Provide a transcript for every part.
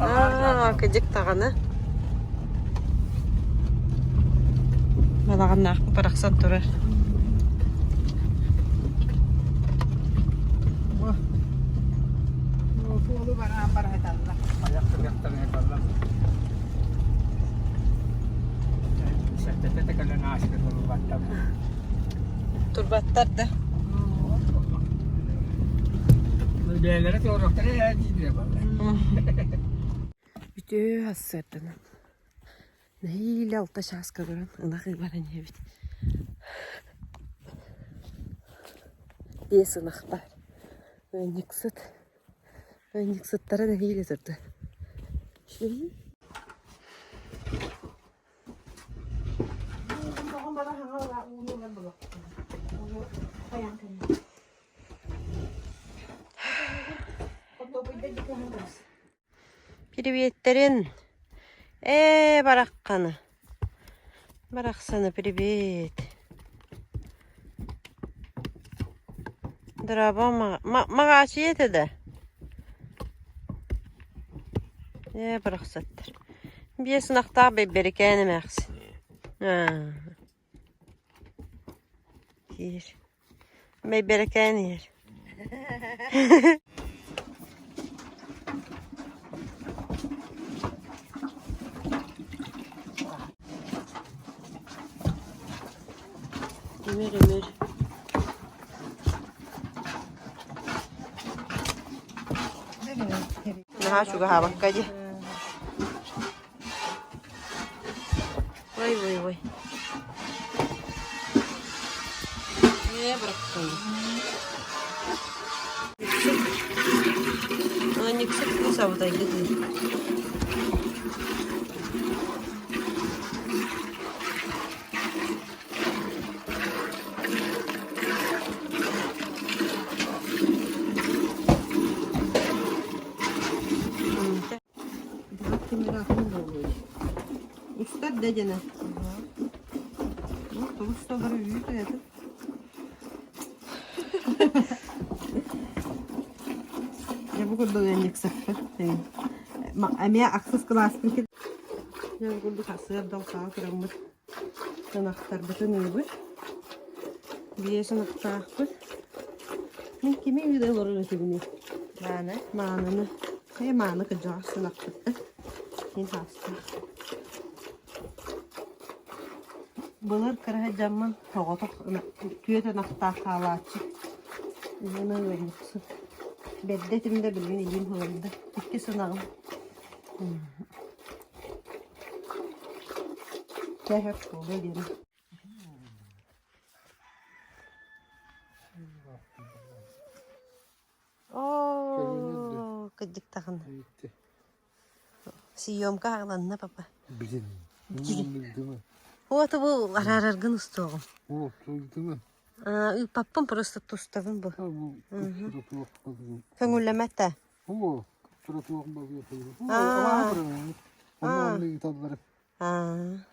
Аа, кыдьык даҕаны. Балаҕаннаахпыт барахсан турар. Турбаттар да. Бэйэлэрэ туоруохтара ээ диир буолла. Үтүө сарсыарданан нэһиилэ алта чааска туран ынах баран иһэбит. Биэс ынах баар. Ыанньыксыт. Ыанньыксыттара нэһиилэ турда. Приветтэрин! Ээ, барахханы. Барахсаны привет. Дорообо, маҕаачыйа этэ да? Ээ, барахсаттар. Биэс ынахтаах бэйбэрикээн эмээхсин. Киир. Бэйбэрикээн иһэр. Өмөр, өмөр. Наһаа чугаһаабакка дии. Ой, ой, ой. Ээ, бырахтым. Ыанньыксыт кыыс абытайгыт Устар да дьэне. Тугус толору үүт уйатын. Дьэ бу курдук ыанньыксыппыт. Эмиэ ахсыс кылааспын Дьэ бу курдук сарсыарда алтаҕа тураммыт ынахтарбытын ыыбыт. Биэс ынахтаахпыт. Мин кими ыыра олорор этибиний? Мааны. Мааныны. Хайа мааны кырдьаҕас ынахпыт да. Мин саастаах. Былыр кыра дьаммын соҕотох түөрт ынахтаах хаалааччы. Уонна ыанньыксыт. Бэрдэ этим да билигин илиим ылында. Иккис ынаҕым. Чэ, буолуо диэн. Оо, кырдьык даҕаны. Съемка аҕаланна, папа. Билин. Вот бу араараргын устуоҕум. О, туйдума. Ыыппаппын просто тустабын бу. Көҥүллэмэт да. Оо,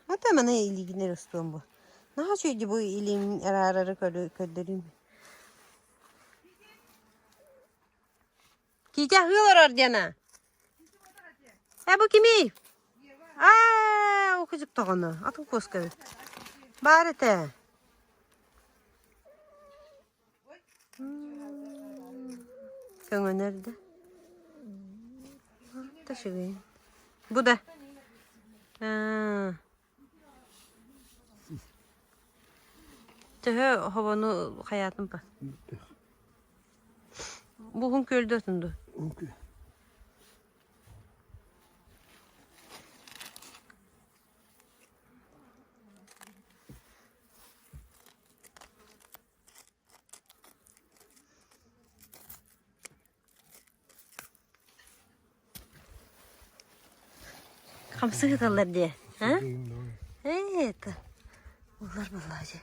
Ата маны илиигинэр устуом бу. Наһаа үчүгэй бу илиим араарары көрдөрүүм. Китя аһыы олорор диэна. Э бу кимий? Аа, окужук тоҕону. Атын куоска эбит. Баар этэ. Көҥөнөр да. Да үчүгэй. Бу да. Төһө хобону хайаатын па? Бу уһун күөлдө отунду. Хамсыы сыталлар дии, а? Ээ, это улар буоллаа дии.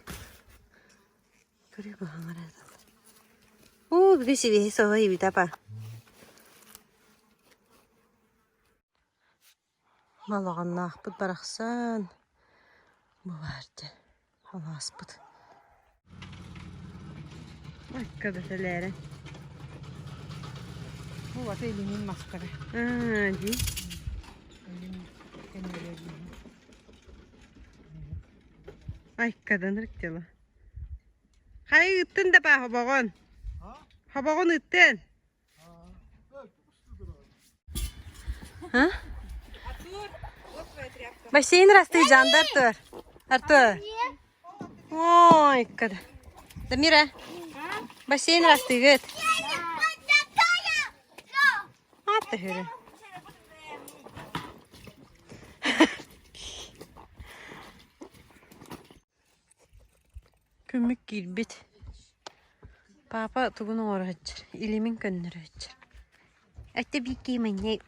Көрүө баһаҥара сыталлар. Уу, бүгүн сибиэһи соһо иибит апа. Балаҕаннаахпыт барахсан бу баар дьэ алааспыт. Акка да сэлээрэн. Бу бата илимин мастара. Аа, дии. Илим кэннилэр Айкадан ырыктела. Хайа ыыттын да баа хобоҕон. Хобоҕун ыыттын. А? Бассейн растыы Жандар Артур. Артур. Ой, когда. Дамира, бассейн растыгыт. Аты хүрэ. Күммүк киирбит. Папа тугун оҥоро сылдьар, илимин көннөрө сылдьар. Этэ биикки манньай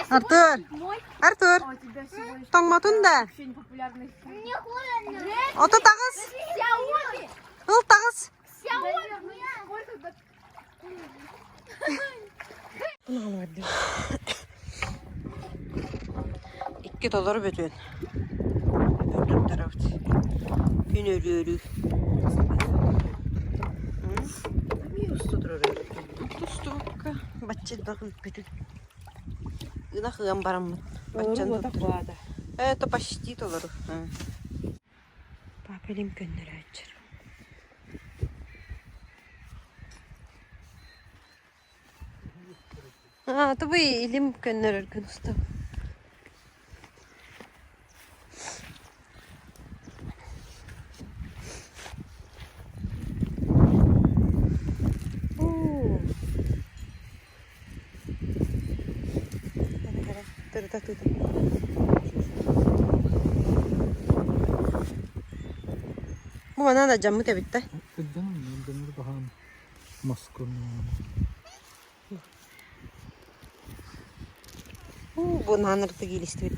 Артур! Артур! Тоҥмотун да? Ото таҕыс! Ыл таҕыс! Икки толору бүтүн. Туттарабыт. Күн өрүөрүү. Тустубукка бачча ыыппытын. Ынах ыан бараммыт. Баччан туттарабыт. Это почти толору. Папа илим көннөрөөччүр. Аа, тубуй илим көннөрөргүн устап. Уу. Тырыта тыытым. Бу манан адьаммыт эбит да. Уу, бу нааныртык иилистибит.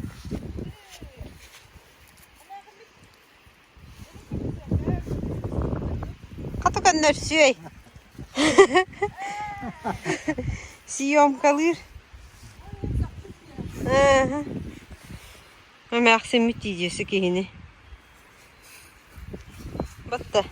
Хата көннөрсүөй. Съемкалыыр. Ааһа. Эмээхсиммит тиийиэси киһини. Батта.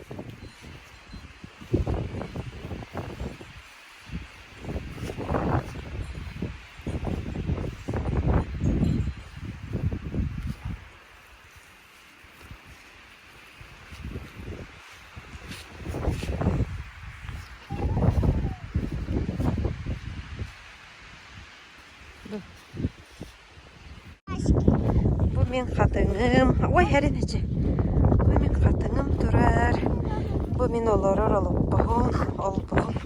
Бу мин хатыҥым. Ой, эрин эчи. Бу мин хатыҥым турар. Бу мин олорор олоппоһум, олбоҕум.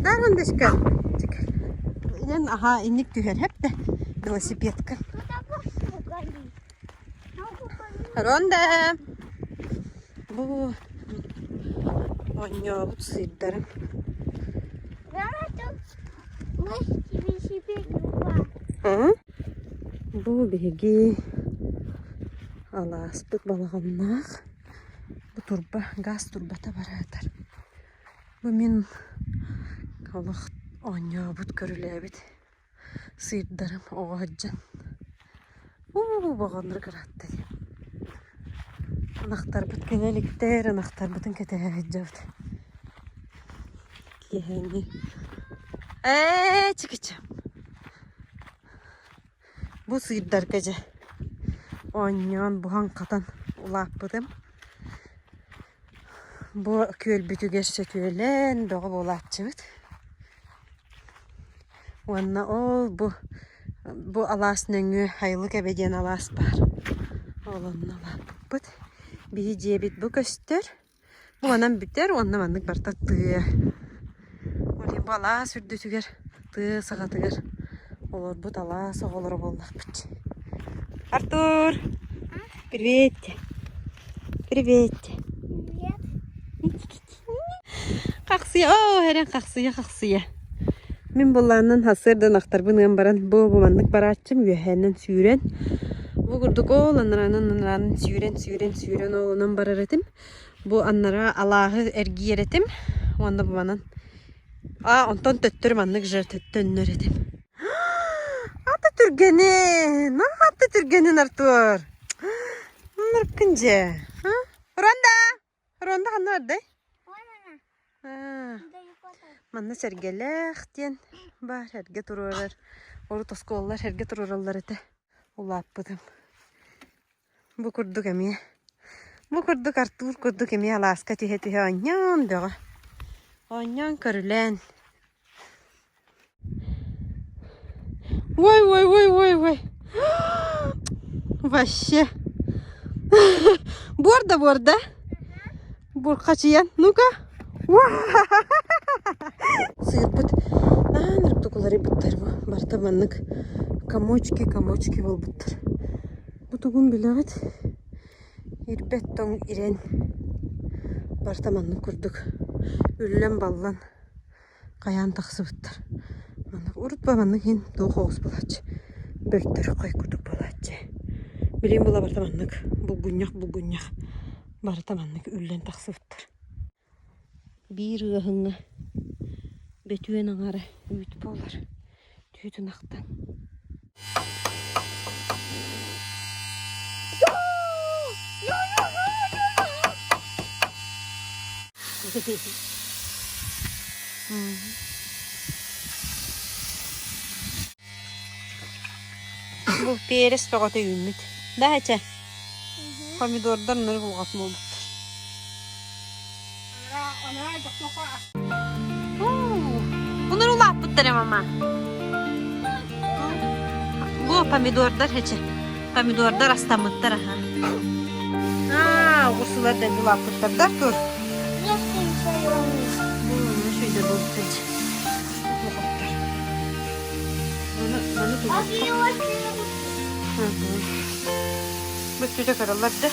Дарындышка. Инен аха инник түһэр хэпте велосипедка. Ронда. Бу оонньообут сыырдарым. Бу биһиги алааспыт балаҕаннаах. Бу турба, газ турбата бараатар. Бу мин олох оонньообут, көрүлээбит сыырдарым оҕо сылдьан. Уу, боҕоннор ыраатта дии. Ынахтарбыт кэлэ иликтэр, ынахтарбытын кэтэһэ сылдьабыт. Киэһээҥҥи Ээ, чикичэ. Бу сыырдарга дьэ оонньоон буһан-хатан улааппытым. Бу күөлбүтүгэр сөтүөлээн бөҕө буолааччыбыт. Уонна ол бу бу алаас нөҥүө Айылык эбэ диэн алаас баар. Ол онно улааппыппыт. Биһи дьиэбит бу көстөр. Бу манан бүтэр уонна маннык барыта тыа. Ол иһин бу алаас үрдүтүгэр тыа саҕатыгар олорбут алаас оҕолоро буоллахпыт. Артур! Привет! Привет! Хахсыйа, оо, эрэн хахсыйа, хахсыйа. Мин былааннан сарсыарда ынахтарбын ыан баран, бу бу маннык барааччым үөһээннэн сүүрэн, бу курдук ол анараанан анараанан сүүрэн сүүрэн сүүрэн ол онон барар этим. Бу аннараа алааһы эргийэр этим уонна бу манан аа онтон төттөрү маннык же төннөр этим. Ата түргэнин, ата түргэнин Артур. Ныркын дьэ. Ронда! Ронда ханна бардай? Манна Сэргэлээх диэн баар эргэ туруорар, урут оскуолалар эргэ туруораллар этэ. Улааппытым. Бу курдук эмиэ, бу курдук Артур курдук эмиэ алааска түһэ-түһэ оонньоон бөҕө. Оонньоон көрүлээн. Ой, ой, ой, ой, ой. Вообще. Буорда, буорда. Бурхачыйан. Ну-ка. Сыырбыт аан ырдукуларыйбыттар бу. Барыта маннык комочки, комочки буолбуттар. Бу тугун билэҕит? Ирбэт тоҥ ирэн. Барыта маннык курдук үллэн-баллан хайаан тахсыбыттар. Маннык урут ба маннык иһин туох оҕус буолааччы бөлтөрхөй курдук буолааччы. Билигин була барыта маннык булгунньах-булгунньах барыта маннык үллэн тахсыбыттар. Биир ыаһыҥҥа бөтүөн аҥара үүт буолар түүт ынахтан. Бу перец бөҕөтө үүммүт. Да, чэ. Помидордар ныры булҕас буолбуттар. Bunlar улааппыттар мама. Бу помидордар эчи. Помидордар астаммыттар аха. Аа, оҕурсулар да улааппыттар да тур. Шүйдер болуптар. Маны Бүттүтэ көрөллөр да.